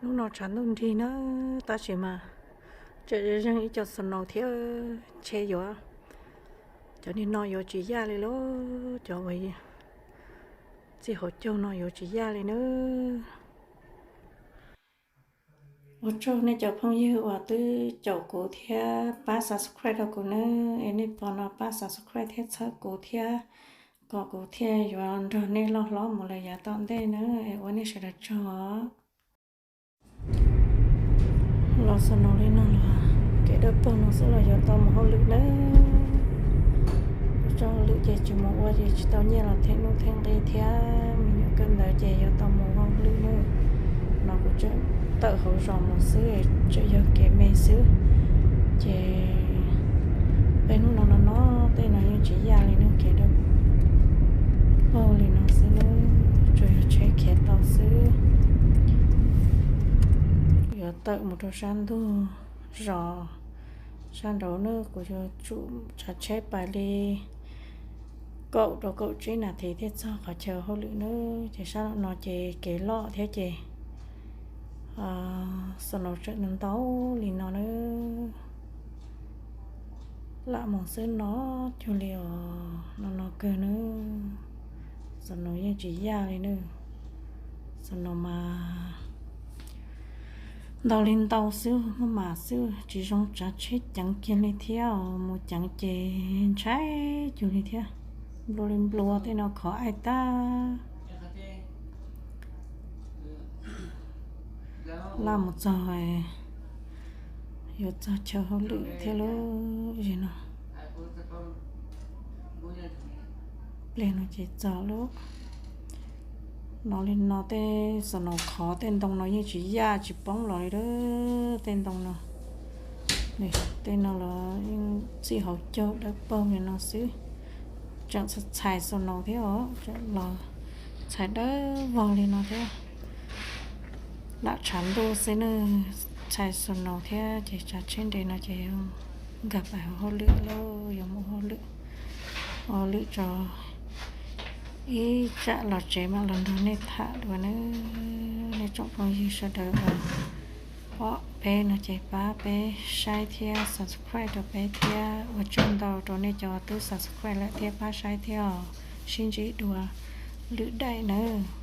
Hnub no tshav ntuj nrig na, tab sis mas tseem zeeg ib co snow thiab, ntshe yuav, cov niag no yuav tsis yaj li lauj, cov uas txij hauv caug no yuav tsis yaj li nawb. Ua tsaug nej cov phooj ywg uas twb caum kuv thiab pab subscribe rau kuv nawb. Es nej pom no pab subscribe thiab txhawb kuv thiab, kom kuv thiaj yuav nrog nej loj hlob mus lawm yav tom ntej nawb. Es ua nej sawv daws tsaug os. Los snow li no los kev dawb paug no xwb los yuav tau mus hauj lwm nawb. Ua tsaug, hauj lwm ces tsis mus ua ces tsis tau nyiaj los them nuj them nqi thiab me nyuam kawm ntawv ces yuav tau mus hauj lwm nawb. No kuv tseem tawm hauv zos mus xwb, tseem yog kev me xwb. Ces peb hnub no no no tej no yeej tsis yaj li nawb, kev dawb paug li no xwb nawb, tsuas yog tsheb khiav tau xwb. Yuav tawm mus rau sab ntug zos sab nraud nawb, kuv yuav tsum tsav tsheb pais li kaum rau kaum tsib nas this thiaj txog qhov chaw hauj lwm nawb. Ces sab no ces kev loj thiab ces snow tseem ntau li no nawb. Lam mus xwb no cuag li os, no no kawg nawb. Snow yeej tsis yaj li nawb. Snow mas ntau li ntau xwb, maj mam xwb, tsis zoo tsav tsheb ceev kiag li thiab os. Mus ceev ces ntshai cuag li thiab. Nplua li nplua, tej no khov aim tag. Laj mus txog, yuav txog chaw hauj lwm thiab lauj. Zim no, pliag no ces txog lauj. No li no tej snow khov tej ntoo no yeej tsis yaj tsis poob los li lauj. Tej ntoo no, tej no los yeej txij hauv caug dawb paug li no xwb. Tseem txhais snow thiab os, tseem los txhais dawb vog li no thiab. Lam tshav ntuj xwb nawb, txhais snow thiab ces tsav tsheb nres no ces nkag pais hauj lwm lauj, yuav mus hauj lwm. Ua lwm tso, ib tsam los tsev mam los nrog nej tham dua nawb. Nej tsoom phooj ywg sawv daws uas pom peb no ces pab peb saib thiab subscribe rau peb thiab. Ua tsaug ntau rau nej cov twb subscribe lawm thiab pab saib thiab os. Sib ntsib dua lwm daim nawb.